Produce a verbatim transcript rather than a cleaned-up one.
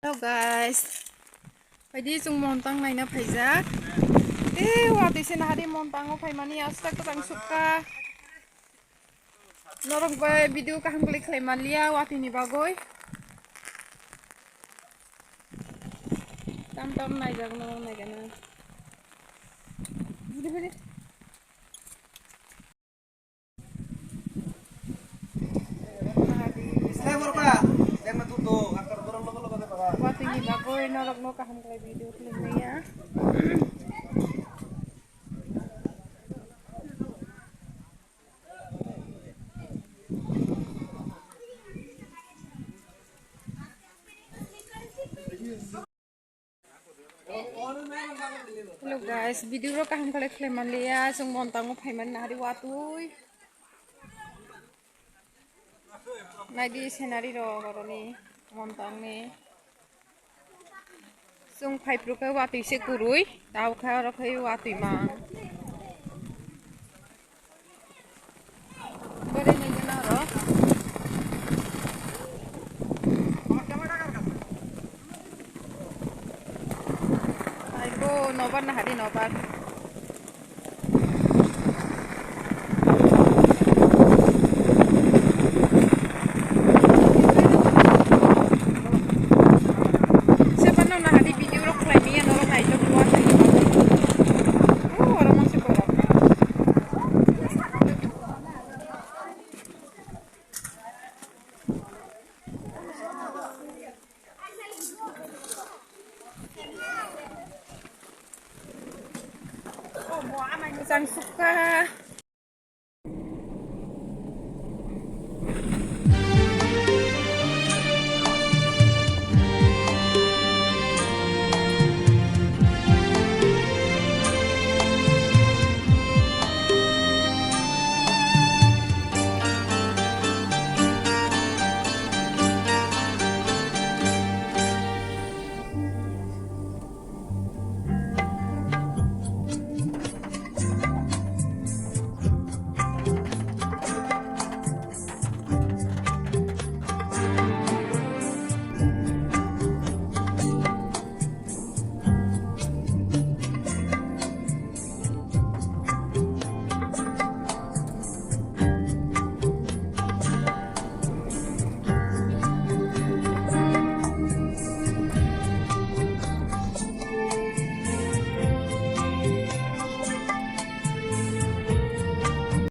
Hello guys. Phaidi chwng montang naina phaijak. Tei watwi se nahari montango phaimani aswk kwchang sukha. Norok bai video kaham khlai khlai manliya watwi ni bagwi. Tam tam naijak norok naigana. Budi budi. Watwi ni bagwi norokno kaham khlai video khlai maya. Hello guys, video rok kaham khlai khlai manliya, chwng montango phaimani nahari watwi. Naidi scenery rok oroni montangni. Chwng phaiphru khe watwi se kwrwi, tao khe oro khe watwi mang. Aibo nobar nahari nobar. Sepanno nahadi video rok khlai maya norok naitok rw thai. Oh, oro mangsi borok. Chang sukha.